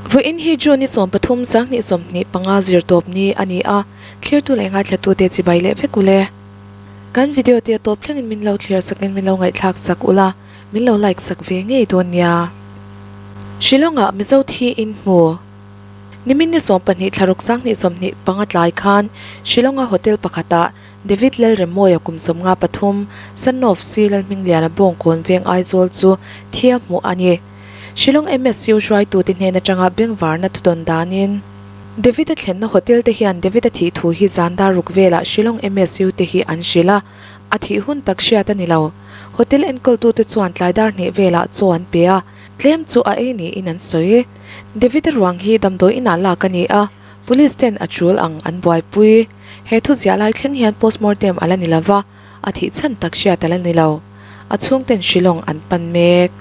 Vawiin hi June ni 13 2025 zirtawp ni a ni a, thlirtu leh ngaithlatute chibai leh vek ule. Kan video te a tawp thlengin min lo thlir sakin min lo ngaihthlak sak ula, min lo like sak ve ngei dawn nia. Shillong-ah Mizo thi in hmu. Nimin ni 12 thlaruk 2025 tlai khan Shillong-a hotel pakhatah David Lalremawia kum 53, Son of C Lalhmingliana Bawngkawn veng Aizawl chu thi a hmuh a ni. Shillong MSU hruaitute hnen atanga bengvarna thudawn danin, David-a thlenna hotel te hian David-a thih thu hi zan dar ruk velah Shillong MSU te hi an hrilh a, a thih hun tak hriat a ni lo. Hotel enkawltute chuan tlai dar hnih velah chaw an pe a, tlem chu a ei niin an sawi. David-a ruang hi damdawi inah lak a ni a, Police ten a tul ang an buaipui. He thu ziah lai thleng hian postmortem a la ni lo va, a thih chhan tak hriat a la ni lo. A chhungten Shillong an pan mek.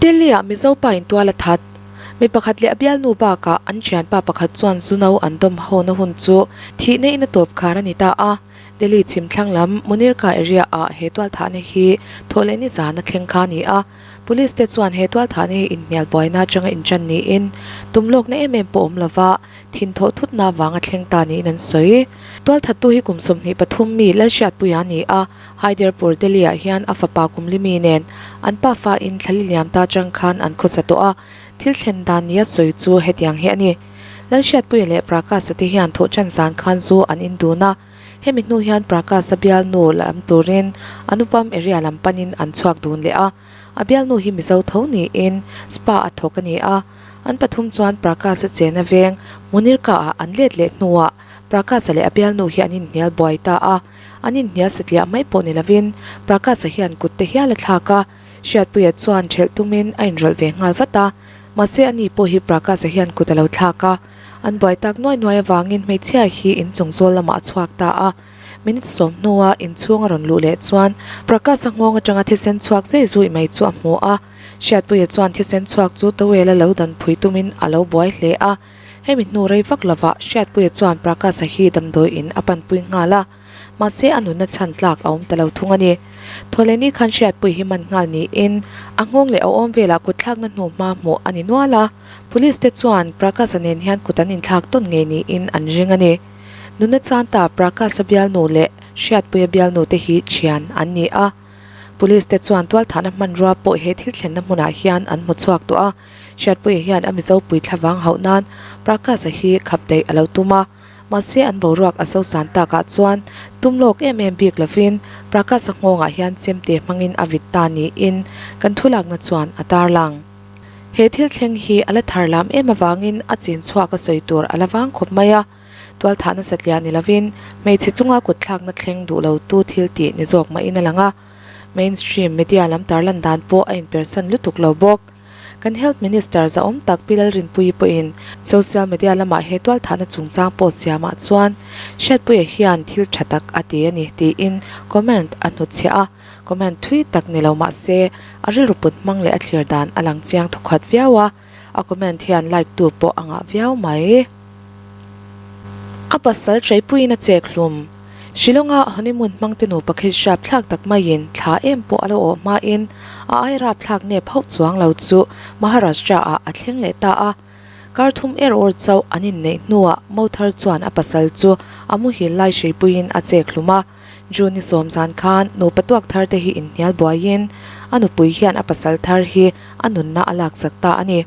Delhi-ah Mizo pa in tual a that. Mi pakhat leh a bialnu bakah an thianpa pakhat chuan zu no an dawm hona hun chu thihna in a tawp khar a ni ta a. Delhi chhimthlang lam Munirka area-ah he tualthahna hi thawhleh ni zan a thleng kha a ni a. Police te chuan he tualthahna hi inhnial buaina atanga inṭan niin tum lawkna em em pawh awm lova thin thawh thutna avanga thleng ta niin an sawi. Tualthattu hi kum 23 mi Lalhriatpuia a ni a, Haiderpur Delhi-ah hian a fapa kum li mi nen an pa fain thla li liam ta atang khan an khawsa tawh a, thil thlen dan nia sawi chu hetiang hi a ni. Lalhriatpuia leh Prakash-a te hian thawhṭan zan khan zu an indun a, Hemi hnu hian Prakash-a bialnu lam turin Anupam area lam panin an chhuak dun leh a, a bialnu hi Mizo tho niin spa a thawk a ni a. An pathum chuan Prakash-a chena veng Munirka-ah an let leh hnuah Prakash-a leh a bialnu hi an inhnial buai ta a, an inhnial satliah mai pawh ni lovin Prakash-a hian kut te hial a thlak a, Hriatpuia chuan ṭhelh tumin a inrawlh ve nghal vat a, mahse ani pawh hi Prakash-a hian kut a lo thlak a. An buai tak nuai nuai avangin hmeichhia hi inchung zawl lamah a chhuak ta a. Minute sawm hnua inchhung a rawn luh leh chuan Prakash-a nghawng atanga thisen chhuak zei zui mai chu a hmu a. Hriatpuia chuan thisen chhuak chu towel a lo dan phui tumin a lo buai hle a. Hemi hnu rei vak lovah Hriatpuia chuan Prakash-a hi damdawi in a panpui nghal a. Mahse a nunna chhan tlak a awm ta lo thung a ni. Thawhlehni khan Hriatpui hi man nghal niin a nghawng leh a awm velah kutthlakna hnu hma hmuh a ni nual a. Police te chuan Prakash-a nen hian kut an inthlak tawn ngei niin an ring a ni. Nunna chan ta Prakash-a bialnu leh Hriatpuia bialnu te hi thian an ni a. Police te chuan tualthahna hmanrua pawh he thil thlenna hmunah hian an hmu chhuak tawh a. Hriatpuia hian a Mizo pui thlavang hauh nan Prakash-a hi khap daih a lo tum a. Mahse an boruak a sosan takah chuan tum lawk em em bik lovin Prakash-a nghawngah hian chemte hmangin a vit ta niin kan thulakna chuan a tarlang. He thil thleng hi a la thar lam em avangin a chin chhuak a sawi tur a la vang khawp mai a, tualthahna satliah ni lovin hmeichhe chunga kutthlakna thleng duh lotu thil tih ni zawk mahin a lang a, mainstream media lam tarlan dan pawh a inpersan lutuk lo bawk. Kan Health Minister zahawm tak Pi Lalrinpuii pawhin social media lamah he tualthahna chungchang post siamah chuan Hriatpuia hian thil tha tak a ti a ni tiin comment a hnutchhiah a. Comment thui tak ni lo mah se, a rilru put hmang leh a thlir dan a lang chiang thawkhat viau a, a comment hian like tu pawh a ngah viau mai. A pasal Treipuiin a chek hlum. Shillong-a honeymoon hmangte nupa khi hriap thlak tak maiin thla em pawh a lo awh hmain a ai rap thlak nep hauh chuang lo chu Maharashtra-ah a thleng leh ta a. Kar thum er awr chauh an inneih hnuah Mothar chuan a pasal chu a muhil lai Hreipuiin a chek hlum a. June ni sawm zan khan nupa tuak thar te hi inhnial buaiin a nupui hian a pasal thar hi a nunna a laksak ta a ni.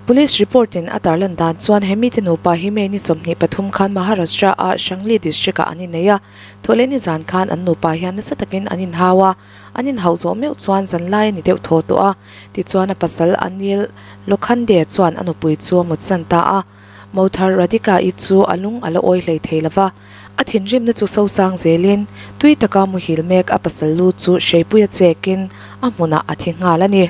Police report in a tarlan dan chuan he mite nupa hi May ni 23 khan Maharashtra a Sangli district ah an innei a, thawhleh ni zan khan an nupa hian nasa takin an inhau a, an inhauh zawh meuh chuan zanlai a ni deuh thaw tawh a, tichuan a pasal Anil Lokhande chuan a nupui chu a mutsan ta a. Mothar Radhika-i chu a lung a la awi hlei thei lo va, a thinrimna chu sosang zelin tui taka muhil mek a pasal lu chu hreipuia chekin a hmunah a thi nghal a ni.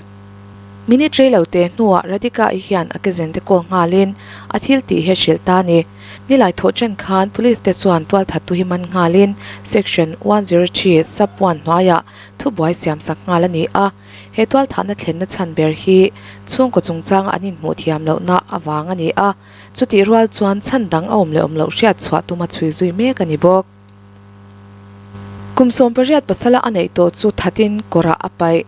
Minute rei lo te hnuah Radhika-i hian a kezen te kawl nghalin a thil tih hi a hrilh ta a ni. Nilai thawh chen khan Police te chuan tualthattu hi man nghalin Section 103 Sub 1 hnuaiah thubuai siamsak nghal a ni a. He tualthahna thlenna chhan ber hi chhungkaw chungchanga an inhmuh thiam lohna avang a ni a, chutih rual chuan chhan dang a awm leh awm loh hriat chhuah tuma chhui zui mek a ni bawk. Kum 18 pasala a neih tawh chu thatin kawrah a paih.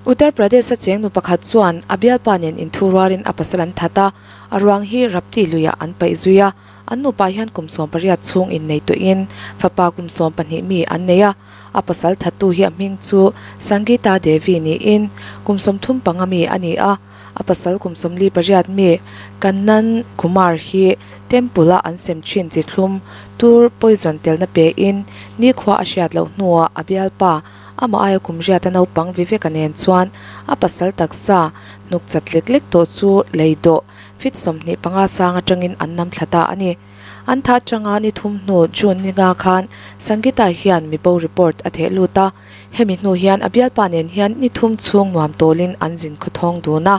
Uttar Pradesh-a cheng nu pakhat chuan a bialpa nen inthuruarin a pasal an that a, a ruang hi Rapti luiah an paih zui a. An nupa hian kum 18 chhung innei tawhin fapa kum 12 mi an nei a. A pasal thattu hi a hming chu Sangeeta Devi niin kum 35 mi a ni a. A pasal kum 48 mi Kannan Kumar hi temple-a an sem thin chi thlum tur poison telna pein nikhua a hriat loh hnuah a bialpa amah aia kum riata naupang Viveka nen chuan a pasal taksa hnuk chat lek lek tawh chu lei dawh fit 25 sang atangin an nam thla ta a ni. An tha atanga ni thum hnu June ni nga khan Sangeeta hian mibo report a theh lut a. Hemi hnu hian a bialpa nen hian ni thum chhung nuam tawlin an zin khawthawng dun a.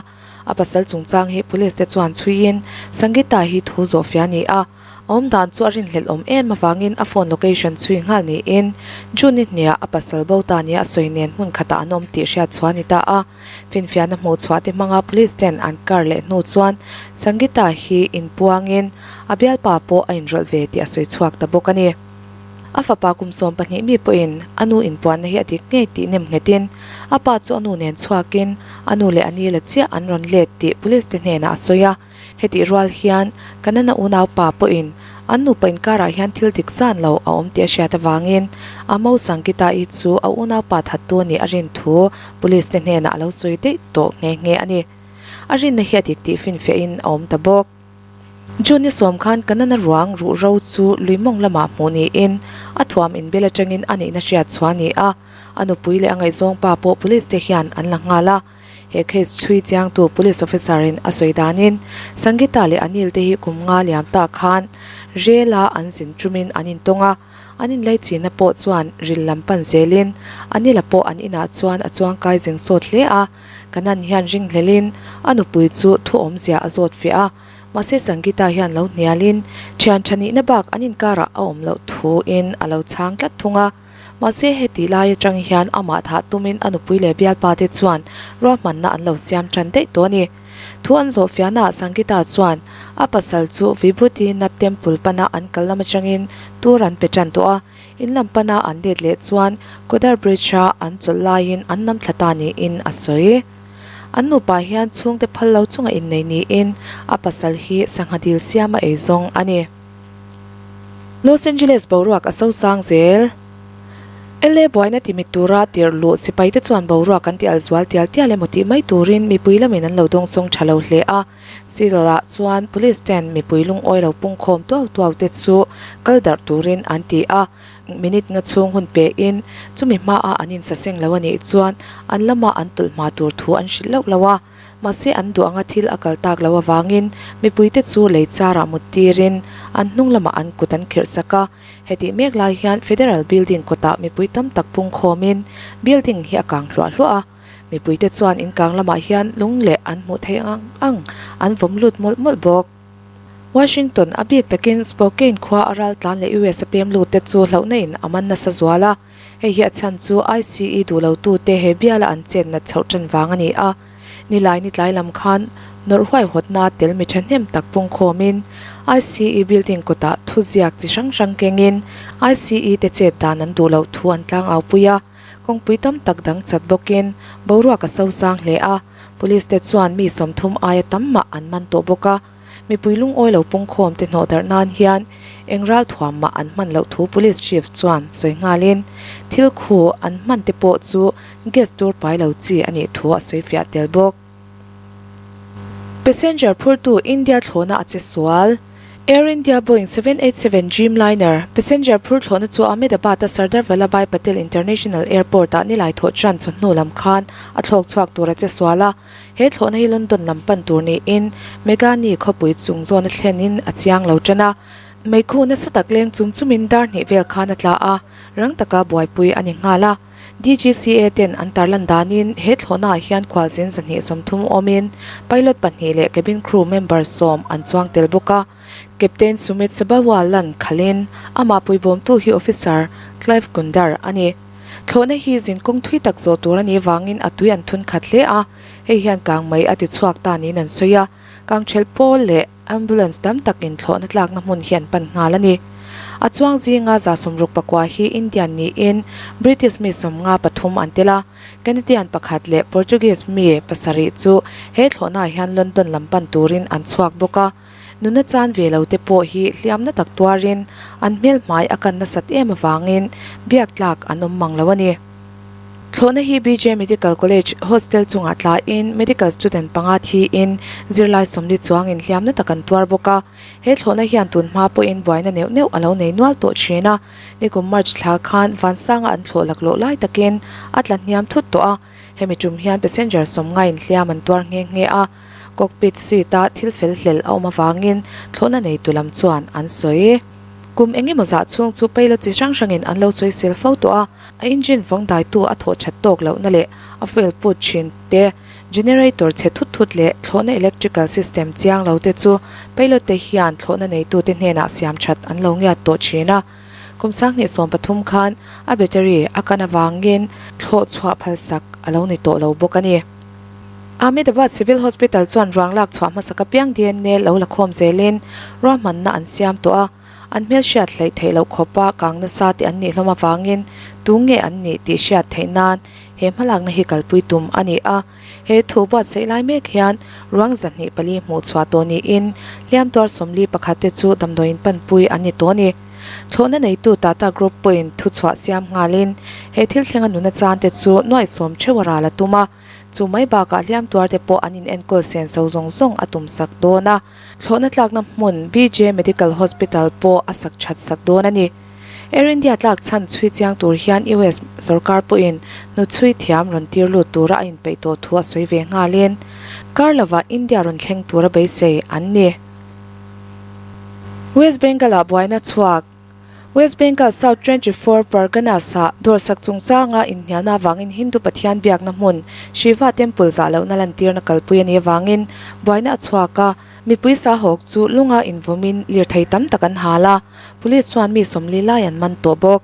A pasal chungchang hi police te chuan chhuiin Sangeeta hi thu zawhfia a ni a. A awmdan chu a rinhlelh awm em avangin a phone location chhui nghal niin June ni hniah a pasal bo ta nia a sawi nen hmun khatah an awm tih hriat chhuah a ni ta a. Finfiahna hmuh chhuah te hmanga police ten an kar leh hnu chuan Sangeeta hi inpuangin a bialpa pawh a inrawlh ve tih a sawi chhuak ta bawk a ni. A fapa kum 12 mi pawhin a nu inpuanna hi a dik ngei tih nem nghetin a pa chu a nu nen chhuakin a nu leh a ni la chiah an rawn let tih police te hnenah a sawi a. Hetih rual hian Kanana unaupa pawhin an nupa inkarah hian thil dik zan lo a awm tih a hriat avangin a mo Sangita-i chu a unaupa thattu a nih a rin thu police te hnenah a lo sawi daih tawh nghe nghe a ni. A rinna hi a dik tih finfiahin a awm ta bawk. June ni sawm khan Kanana ruang ruh ro chu lui mawng lamah hmuh niin a thuam inbel atangin a nihna hriat chhuah a ni a, a nupui leh a ngaihzawng pa pawh police te hian an la nghal a. He case chhui chiangtu police officer in a sawi danin Sangeeta leh Anil te hi kum nga liam ta khan rel a an zin tumin an intawng a, an inlaichinna pawh chuan ril lam pan zelin Anil-a pawh an inah chuan a chuangkai zing sawt hle a, Kanan hian ringhlelin a nupui chu thu awmzia a zawt fiah a, mahse Sangeeta hian lo hnialin thian tha nihna bak an inkarah a awm loh thuin a lo chhang tlat thung a. Mahse heti lai atang hian amah thah tumin a nupui leh bialpa te chuan ruahmanna an lo siam tan daih tawh a ni. Thu an zawh fiahnaah Sangeeta chuan a pasal chu Vibhuti Nath Temple pana an kal lam atangin tur an pe tan tawh a, in lam pana an let leh chuan Kodar Bridge-a an chawlh laiin an nam thla ta niin a sawi. An nupa hian chhungte phal lo chunga innei niin a pasal hi sangha dil siama ei zawng a ni. Los Angeles boruak a sosang zel. LA buaina ti mit tura tirh luh sipaite chuan boruak an ti al zual tial tial emaw tih mai turin mipui lamin an lo dawngsawng tha lo hle a. Seattle-ah chuan police ten mipui lungawi lo pungkhawm tuau tuau te chu kal darh turin an ti a. Minute nga chhung hun pein chumi hmaah an insaseng lo a nih chuan an lama an tawlh hma tur thu an hrilh loh lo a. Mahse an duh anga thil a kal tak loh avangin mipuite chu lei charah mut tirin an hnung lamah an kut an khirh sak a. Hetih mek lai hian Federal Building kawtah mipui tam tak pungkhawmin building hi a kang hluah hluah a. Mipuite chuan in kang lamah hian lung leh an hmuh theih ang ang an vawm lut mawlh mawlh bawk. Washington a bik takin Spokane khua a raltlan leh US a pem lut te chu hlauhna in a man nasa zual a. Hei hi a chhan chu ICE duh lotute he biala an chet nat chhoh tan vang a ni a. Nilai ni tlai lam khan nawrh huaihawtna tel mi thahnem tak pungkhawmin ICE building kawtah thuziak chi hrang hrang kengin ICE te chet dan an duh loh thu an tlangau pui a. Kawngpui tam tak dang chat bawkin boruak a sosang hle a, police te chuan mi 30 aia tam mah an man tawh bawk a. Mipui lungawi lo pungkhawm te hnawh darh nan hian eng ral thuam mah an hman loh thu Police Chief chuan sawi nghalin thil khu an hman te pawh chu gas tur pai lo chi a nih thu a sawi fiah tel bawk. Passenger phurtu India thlawhna a che sual. Air India Boeing 787 Dreamliner passenger phur thlawhna chu Ahmedabad-a Sardar Vallabhbhai Patel International Airport-ah nilai thawh tan chawhnu lam khan a thlawk chhuak tur a che sual a. He thlawhna hi London lam pan tur niin Megani khawpui chung zawn a thlenin a chiang lo tan a. Meikhu nasa tak leng chum chumin dar hnih vel khan a tla a, rang taka buaipui a ni nghal a. DGCA ten an tarlan danin he thlawhnaah hian khualzin 230 awmin pilot pahnih leh cabin crew member sawm an chuang tel bawk a. Captain Sumit Sabharwal lan khalin amah puibawmtu hi Officer Clive Kundar a ni. Thlawhna hi zin kawng thui tak zawh tur a nih vangin a tui an thun khat hle a, hei hian kang mai a ti chhuak ta niin an sawi a. Kangthelh pawl leh ambulance tam takin thlawhna tlakna hmun hi an pan nghal a ni. A chuang zinga 164 hi Indian niin British mi 53 an tel a, Canadian pakhat leh Portuguese mi pasarih chu he thlawhnaah hian London lam pan turin an chhuak bawk a. Nuna chan ve lo te pawh hi hliamna tak tuarin an hmel hmai a kan nasat em avangin biak tlak an awm mang lo a ni. Thlawhna hi BJ Medical College hostel chungah tlain medical student panga thiin zirlai 40 chuangin hliamna tak an tuar bawk a. He thlawhna hian tun hma pawhin buaina neuh neuh a lo nei nual tawh thin a. Nikum March thla khan Vansanga an thlawh laklawh lai takin a tla hniam thut tawh a. Hemi tum hian passenger sawmngaiin hliam an tuar nghe nghe a. Cockpit seat-a thil fel hlel a awm avangin thlawhna neitu lam chuan an sawi. Kum eng emaw zah chhung chu pilot chi hrang hrangin an lo sawisel fo tawh a, a engine vawng daitu a thawh that tawk lohna leh a fuel put thin te, generator chhe thut thut leh thlawhna electrical system chiang lo te chu pilot te hian thlawhna neitute hnenah siam that an lo ngiat tawh thin a. Kum 2013 khan a battery a kan avangin thlawh chhuah phalsak a lo ni tawh lo bawk a ni. Ahmedabad Civil Hospital chuan ruang lak chhuah hmasak apiang dna lo la khawm zelin ruahmanna an siam tawh a, an hmel hriat hleih theih loh khawpa kang nasa te an nih hlawm avangin tu nge an nih tih hriat theih nan he hmalakna hi kalpui tum a ni a. He thu buatsaih lai mek hian ruang 204 hmuh chhuah tawh niin hliam tuar 41 te chu damdawiin panpui an ni tawh a ni. Thlawhna neitu Tata Group pawhin thuchhuah siam nghalin he thil thlenga nuna chan te chu nuaih sawm theuh a ral a tum a. Chu mai bakah hliam tuar te pawh an inenkawl sen so zawng zawng a tum sak dawn a, thlawhna tlakna hmun BJ Medical Hospital pawh a sak that sak dawn a ni. Air India tlak chhan chhui chiang tur hian US sorkar pawhin hnuchhui thiam rawn tir lut tura a inpeih tawh thu a sawi ve nghalin kar lovah India rawn thleng tura beisei an ni. West Bengal-ah buaina chhuak. West Bengal South 24 Parganas-ah dawrsak chungchanga inhnialna avangin Hindu pathian biakna hmun Shiva Temple zah lohna lantirna kalpui a nih avangin buaina a chhuak a, mipui sahawk chu lunga invawmin lirthei tam tak an hal a, police chuan mi 40 lai an man tawh bawk.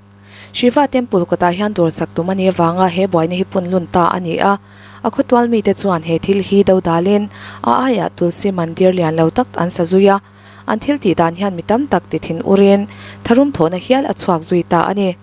Shiva Temple kawtah hian dawrsak tum a nih avanga he buaina hi pun lun ta a ni a, a khawtual mite chuan he thil hi do dalin a aiah Tulsi Mandir lian lo tak an sa zui a. An thil tih dan hian mi tam tak ti thin urin tharum thawhna hial a chhuak zui ta a ni.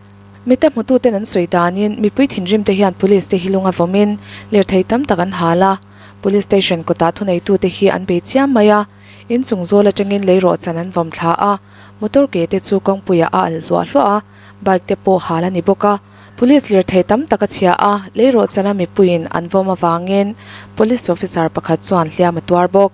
Mite hmututen an sawi danin mipui thinrim te hian police te hi lung a vawmin lirthei tam tak an hal a. Police station kawtah thuneitute hi an bei chiam mai a, inchung zawl atangin leirawhchan an vawm thla a, motor ke te chu kawngpuiah a alh hluah hluah a, bike te pawh hal a ni bawk a. Police lirthei tam tak a chhia a, leirawhchana mipuiin an vawm avangin police officer pakhat chuan hliam a tuar bawk.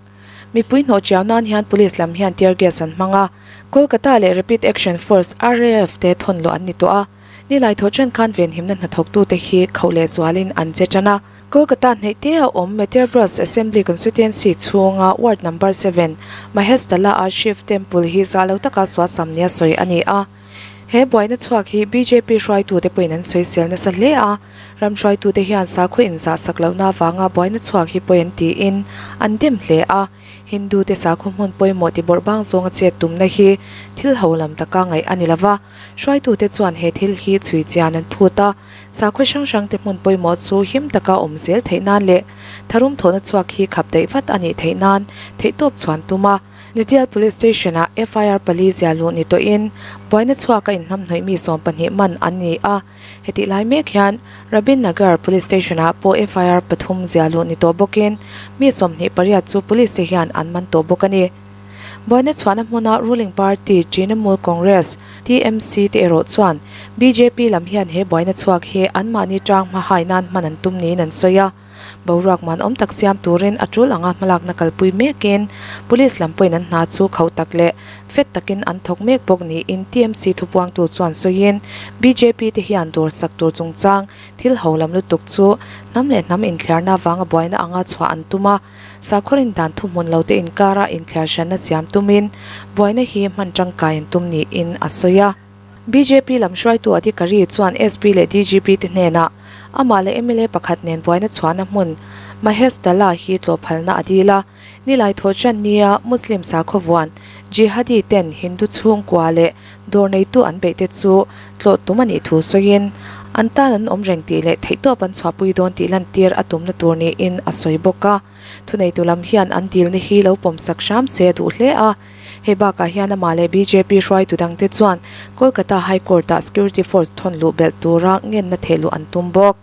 Mipui hnawh chiau nan hian police lam hian tear gas an hmang a, Kolkata leh Rapid Action Force, RAF, te thawn luh an ni tawh a. Nilai thawh chen khan venhimna hnathawktute hi khauh leh zualin an che tan a. Kolkata hneih te a awm Metiabruz Assembly Constituency chhunga Ward Number Seven, Mahestala-a Shiv Temple hi zah lo taka suasam nia sawi a ni a. He buaina chhuak hi bjp hruaitute pawhin an sawisel nasa hle a, ram hruaitute hian sakhaw inzah sak lohna avanga buaina chhuak hi pawi an tiin an dem hle a, Hindu te sakhaw hmun pawimawh ti bawrh bang zawnga chet tumna hi thil ho lam taka ngaih a ni lova, hruaitute chuan he thil hi chhui chian an phut a, sakhaw hrang hrang te hmun pawimawh chu him taka awm zel theih nan leh tharum thawhna chhuak hi khap daih vat a nih theih nan theihtawp chhuan tum a. Nitial Police Station-ah FIR pali zia luh ni tawhin buaina chhuaka inhnamhnawih mi 12 man an ni a, hetih lai mek hian Rabin Nagar Police Station-ah pawh FIR pathum zia luh ni tawh bawkin mi 28 chu police te hian an man tawh bawk a ni. Buaina chhuahna hmuna ruling party Trinamool Congress, TMC, te erawh chuan bjp lam hian he buaina chhuak hi anmahni tang hma hai nan hman an tum niin an sawi a. Boruak muanawm tak siam turin a tul anga hmalakna kalpui mekin Police lam pawhin an hna chu khauh tak leh fet takin an thawk mek bawk niin TMC thupuangtu chuan sawiin bjp te hian dawr sak tur chungchang thil ho lam lutuk chu hnam leh hnam inthliarna vanga buaina anga chhuah an tum a, sakhaw rindan thuhmun lo te inkara inthliar hranna siam tumin buaina hi hman tangkai an tum niin a sawi a. Bjp lam hruaitu Adhikari chuan SP leh DGP te hnenah amah leh mla pakhat nen buaina chhuahna hmun Mahesh Dala hi tlawh phalna a dil a. Nilai thawh ṭan nia Muslim sakhaw vuan Jihadi ten Hindu chhungkua leh dawr neitu an beih te chu tlawh tum a nih thu sawiin an tan an awm reng tih leh theihtawp an chhuahpui dawn tih lantir a tumna tur niin a sawi bawk a. Thuneitu lam hian an dilna hi lo pawmsak hram se a duh hle a. Hei bakah hian amah leh bjp hruaitu dangte chuan Kolkata High Court-ah security force thawn luh belh tura ngenna thehluh an tum bawk.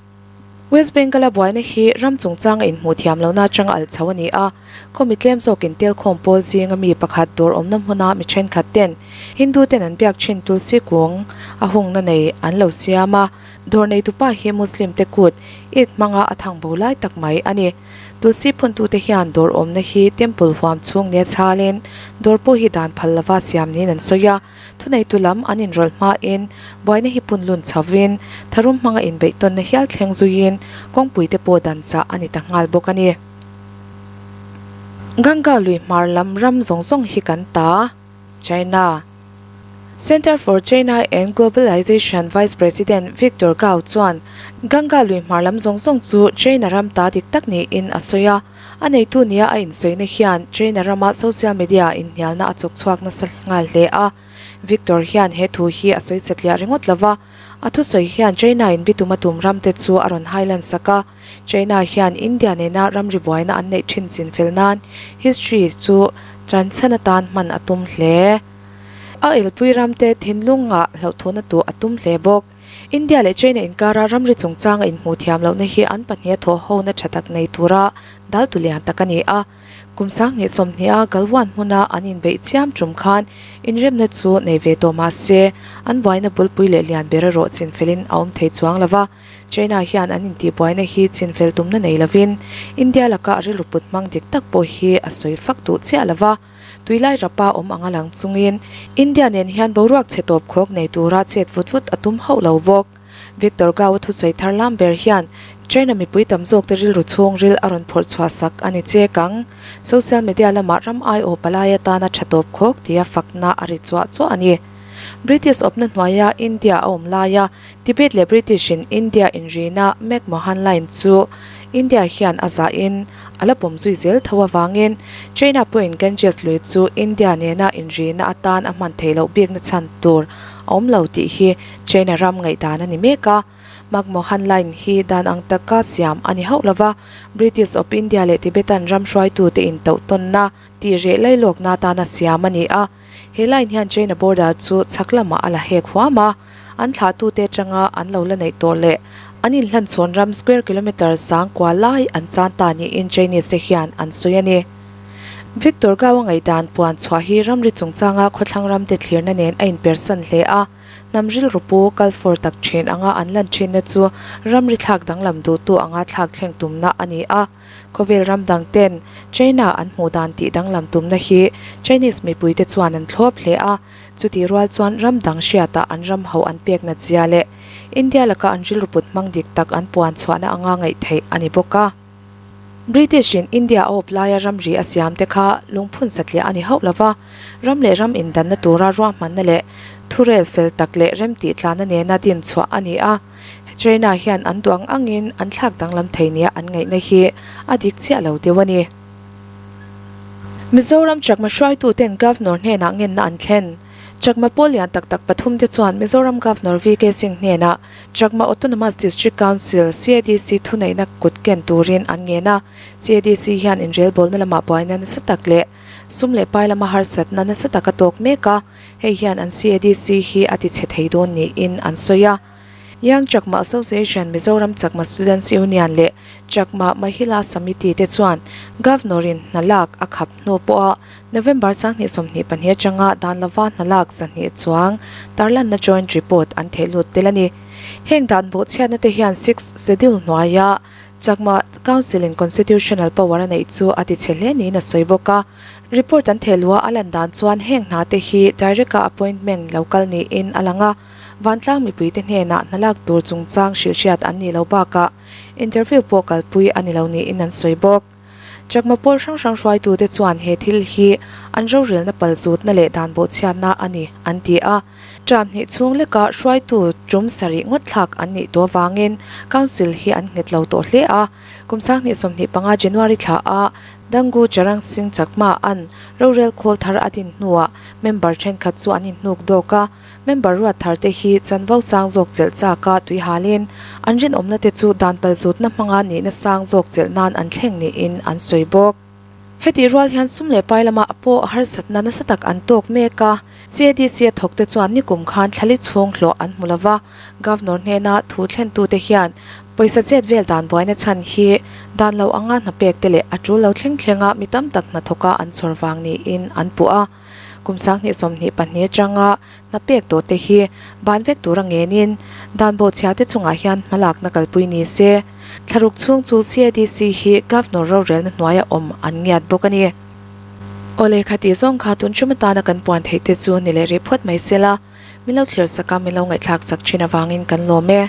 West Bengal-a buaina hi ram chungchanga inhmuh thiam lohna atanga alh chho a ni a, khaw mi tlem zawkin telkhawm pawl zinga mi pakhat dawr awmna hmuna mi thenkhat ten Hindu ten an biak thin Tulsi kung a hungna nei an lo siam a, dawr neitupa hi Muslim te kut it hmanga a thang bo lai tak mai a ni. Tulsi phuntute hian dawr awmna hi temple huam chhung nia chhalin dawr pawh hi dan phal lova siam niin an sawi a. Thuneitu lam an inrawlh hmain buaina hi punlun chhovin tharum hmanga inbeihtawnna hial thleng zuiin kawngpuite pawh dan chah a ni ta nghal bawk a ni. Ganga lui hmar lam ram zawng zawng hi kan ta, China. Center for China and Globalization Vice President Victor Gao chuan Ganga lui hmar lam zawng zawng chu China ram ta dik tak niin a sawi a. A neitu nia a insawina hian China rama social media inhnialna a chawk chhuak nasa nghal hle a. Victor hian he thu hi a sawi chatliah ringawt lo va, a thusawi hian China in bitum a tum ramte chu a rawn hailan sak a. China hian India nena ramri buaina an neih thin chinfel nan history chu tanchhan atan hman a tum hle. A elpui ramte thinlungah hlauhthawhna tuah a tum hle bawk. India leh China inkara ramri chungchanga inhmuh thiam lohna hi an pahniha thawhhona tha tak nei tura daltu lian tak a ni a. Kum 20 sawmhniha Galwan hmuna an inbeih chiam tum khan inremna chu nei ve tawh mah se, an buaina bulpui leh lian ber erawh chinfelin a awm thei chuang lo va. China hian an intihbuaina hi chinfel tumna nei lovin India laka a rilru put hmang dik tak pawh hi a sawi fak duh chiah lo va. Tuilai rapa awm anga lang chungin India nen hian boruak chhe tawp khawk nei tura chet vut vut a tum hauh lo bawk. Victor Gao-a thusawi thar lam ber hian China mipui tam zawkte rilru chhung ril a rawn phawrh chhuah sak a ni chek ang. Social media lamah ram aiawh palai atana tha tawp khawk tia fakna a ri chuah chuah a ni. British awpna hnuaia India a awm laia Tibet leh British in India inrina McMahon Line chu India hian a zahin a la pawm zui zel tho avangin China pawhin Ganges lui chu India nena inrina atan a hman theih loh bikna chhan tur a awm lo tih hi China ram ngaihdan a ni mek a. McMahon Line hi dan ang taka siam a ni hauh lova, British of India leh Tibetan ram hruaitute intauhtawnna tih reh lailawkna atana siam a ni a. He line hian China border chu chhak lamah a la hek huam a. An thlahtute atanga an lo la neih tawh leh an inhlanchhawn ram square kilometre sang kua lai an chan ta niin Chinese te hian an sawi a ni. Victor Gao-a ngaihdan puan chhuah hi ramri chungchanga khawthlang ramte thlirna nen a inpersan hle a, hnam rilru pu kal fawr tak thin anga an lan thinna chu ramri thlak danglam duhtu anga thlak thleng tumna a ni a. Khawvel ram dang ten China an hmuh dan tih danglam tumna hi Chinese mipuite chuan an thlawp hle a. Chutih rual chuan ram dang hriatah an ram ho an pek nat zia leh India laka an rilru put hmang dik tak an puan chhuahna anga ngaih theih a ni bawk a. British in India a awp laia ramri a siam te kha lungphun satliah a ni hauh lo va, ram leh ram indanna tura ruahmanna leh thurel fel tak leh remtih tlana nena din chhuah a ni a. China hian an duh ang angin an thlak danglam thei nia an ngaihna hi a dik chiah lo deuh a ni. Mizoram Chakma hruaituten Governor hnenah ngenna an thlen. Chakma pawl lian tak tak pathumte chuan Mizoram Governor VK Singh hnenah Chakma Autonomous District Council, CADC, thuneihna kut ken turin an ngen a. CADC hian inrelbawlna lamah buaina nasa tak leh sum leh pai lama harsatna nasa tak a tawk mek a, hei hian an CADC hi a tichhe thei dawn niin an sawi a. Young Chakma Association, Mizoram Chakma Students Union leh Chakma Mahila Samiti te chuan Governor-in hna lak a khap hnu pawha November 2022 atanga dan lova hna lak 200 chuang tarlanna joint report an theh lut tel a ni. Heng dan bawhchhiatna te hian Sixth Schedule hnuaia Chakma Council-in constitutional power a neih chu a tichhe hle niin a sawi bawk a. Report an theh luha a lan dan chuan heng hna te hi direct-a appointment lo kal niin a lang a. Vantlang mipuite hnenah hna lak tur chungchang hrilhhriat an nih lo bakah interview pawh kalpui a ni lo niin an sawi bawk. Chakma pawl hrang hrang hruaitute chuan he thil hi an rorelna palzutna leh dan bawhchhiatna a ni an ti a. Term hnih chhung leka hruaitu tum sarih ngawt thlak an nih tawh avangin Council hi an nghet lo tawh hle a. Kum 2025 January thla a Dangu Charang Singh Chakma an rorel khawl thar a din hnuah member thenkhat chu an inhnuk dawk a. Member ruat thar te hi chanvo sang zawk chelh chak a tui halin an rinawmna te chu dan palzutna hmanga nihna sang zawk chelh nan an thleng niin an sawi bawk. Hetih rual hian sum leh pai lamah pawh harsatna nasa tak an tawk mek a, CADC a thawkte chuan nikum khan thlali chhung hlawh an hmu lova, Governor hnena thu thlentute hian pawisa chet vel dan buaina chhan hi dan lo anga hna pek te leh a tul lo thleng thlenga mi tam tak hnathawka an chhawr vang niin an puh a. Kum 2022 atanga hna pek tawh te hi ban vek tura ngenin dan bawhchhia te chungah hian hmalakna kalpui ni se. Thlaruk chhung chu CADC hi Governor rorelna hnuaia awm an ngiat bawk a ni. Aw lehkha tih zawng kha tun ṭum atana kan puan theih te chu ni leh rih phawt mai se la, min lo thlir sak a, min lo ngaihthlak sak ṭhin avangin kan lawm e.